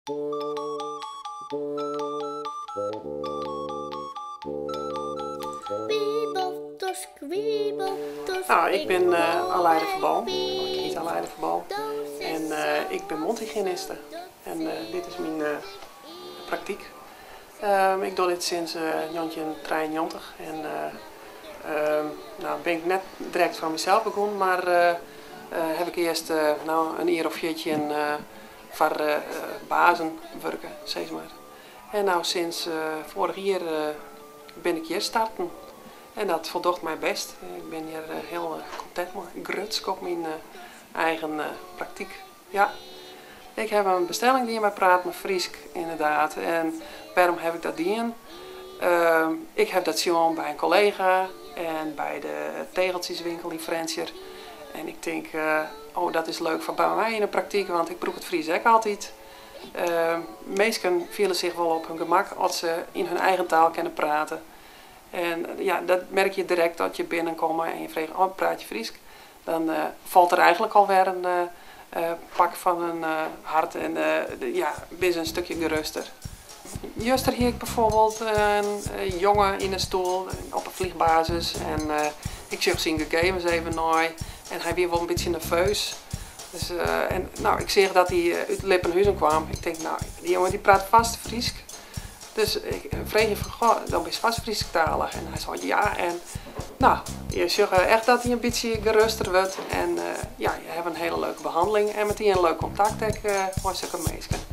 Nou, ik bin Aleida Verboom, ik hyt Aleida Verboom en ik bin mondhygiëniste en dit is myn praktyk. Ik doch dit sinds 1993 en nou bin ik net direkt foar mysels begûn, mar haw ik earst no in jier of 14 foar bazen wurke, sis mar. En no sinds foarich jier bin ik hjir starten en dat foldocht my bêst. Ik bin hjir hiel kontint mei, grutsk op myn eigen praktyk. Ja. Ik haw in bestelling dien by Praat mar Frysk, ynderdaad. En wêrom haw ik dat dien? Ik haw dat sjoen by in kollega en by de tegeltsjeswinkel yn Frjentsjer. En ik tink, oh dat is leuk foar by my yn de praktyk, want ik brûk it Frysk ek altyd. Minsken fiele sich wol op hun gemak as se yn hun eigen taal kinne prate. En ja, dat merke je direkt as je binnenkomme en je freegje, oh praat je Frysk? Dan falt der eigenlik al wer in pak fan hun hart en ja, binne se in stikje geruster. Juster hie ik bijvoorbeeld in jonge yn 'e stoel op 'e vliegbasis en ik sjoch syn gegevens even nei en hy wie wol in bytsje nerveus. Dus, en nou, ik seach dat hy út Lippenhuzen kwam. Ik tink, nou, dy jonge dy praat fêst Frysk. Dus ik freegje fan, goh, dan bist fêst Frysktalich. En hy sei ja. En nou, je sjogge echt dat hy in bytsje geruster wurdt. En ja, je hawwe in hiele leuke behanneling en metien in leuk kontakt ek mei sokke minsken.